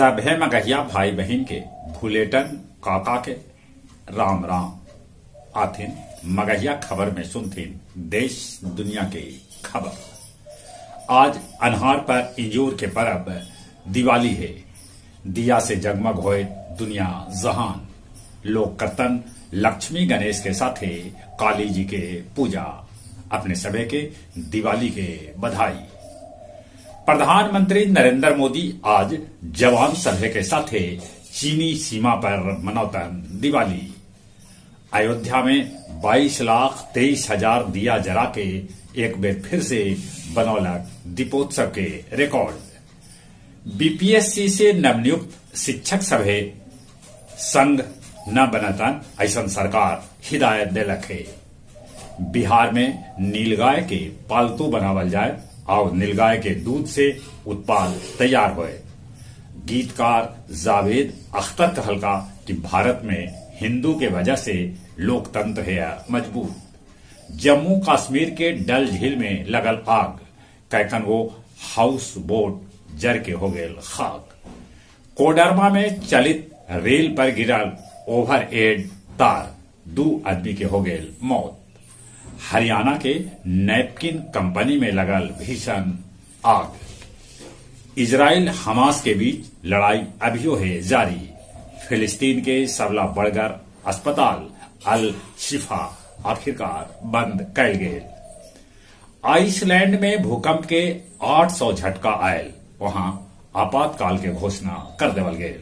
सभे मगहिया भाई बहिन के भुलेटन काका के राम राम। आथिन मगहिया खबर में सुनथिन देश दुनिया के खबर। आज अन्हार पर इंजोर के परब दिवाली है। दिया से जगमग होए दुनिया जहान। लोग करतन लक्ष्मी गणेश के साथे काली जी के पूजा। अपने सभे के दिवाली के बधाई। प्रधानमंत्री नरेंद्र मोदी आज जवान सभे के साथे चीनी सीमा पर मनौतन दिवाली। अयोध्या में 22,23,000 दिया जरा के एक बेर फिर से बनौलक दीपोत्सव के रिकॉर्ड। बीपीएससी से नवनियुक्त शिक्षक सभे संघ न बनतन ऐसन सरकार हिदायत देलक है। बिहार में नीलगाय के पालतू बनावल जाए और नीलगाय के दूध से उत्पाद तैयार होए। गीतकार जावेद अख्तर कहलका कि भारत में हिंदू के वजह से लोकतंत्र है मजबूत। जम्मू कश्मीर के डल झील में लगल आग, कैकन वो हाउस बोट जर के हो गेल खाक। कोडरमा में चलित रेल पर गिरल ओवर एड तार, 2 आदमी के हो गेल मौत। हरियाणा के नैपकिन कंपनी में लगल भीषण आग। इजराइल हमास के बीच लड़ाई अभियो है जारी। फिलिस्तीन के सबला बड़गर अस्पताल अल शिफा आखिरकार बंद कैल गेल। आइसलैंड में भूकंप के 800 झटका आयल, वहां आपातकाल के घोषणा कर देवल गेल।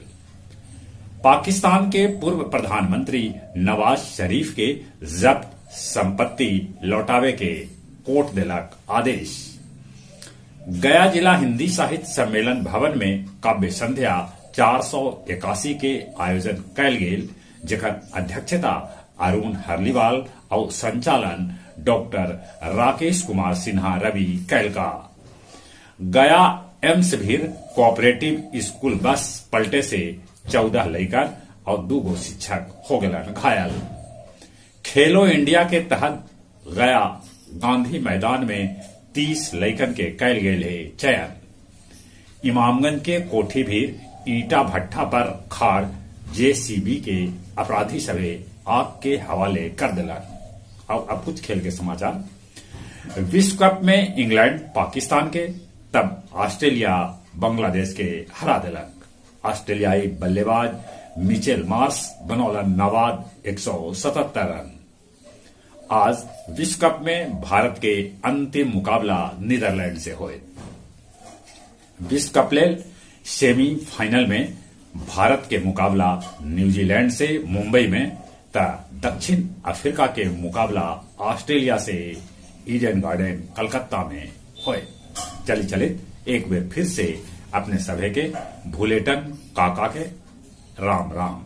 पाकिस्तान के पूर्व प्रधानमंत्री नवाज शरीफ के जब्त संपत्ति लौटावे के कोर्ट देलक आदेश। गया जिला हिंदी साहित्य सम्मेलन भवन में काव्य संध्या 481 के आयोजन कैल गेल, जेकर अध्यक्षता अरुण हरलीवाल और संचालन डॉक्टर राकेश कुमार सिन्हा रवि कैलका। गया एम्स भीर कोऑपरेटिव स्कूल बस पलटे से 14 लइकन और 2 शिक्षक हो गलन घायल। खेलो इंडिया के तहत गया गांधी मैदान में 30 लइकन के कैल गेल है चयन। इमामगंज के कोठी भीर ईटा भट्ठा पर खाड़ जेसीबी के अपराधी सभे आग के हवाले कर दिलन। और अब कुछ खेल के समाचार। विश्व कप में इंग्लैंड पाकिस्तान के, तब ऑस्ट्रेलिया बांग्लादेश के हरा दिलक। ऑस्ट्रेलियाई बल्लेबाज मिचेल मार्श बनौलन नवाद 177 रन। आज विश्व कप में भारत के अंतिम मुकाबला नीदरलैंड से होए। विश्व कप लेल सेमीफाइनल में भारत के मुकाबला न्यूजीलैंड से मुंबई में, त दक्षिण अफ्रीका के मुकाबला ऑस्ट्रेलिया से ईडन गार्डन कलकत्ता में होए। चली चले एक बार फिर से अपने सभे के भुलेटन काका के राम राम।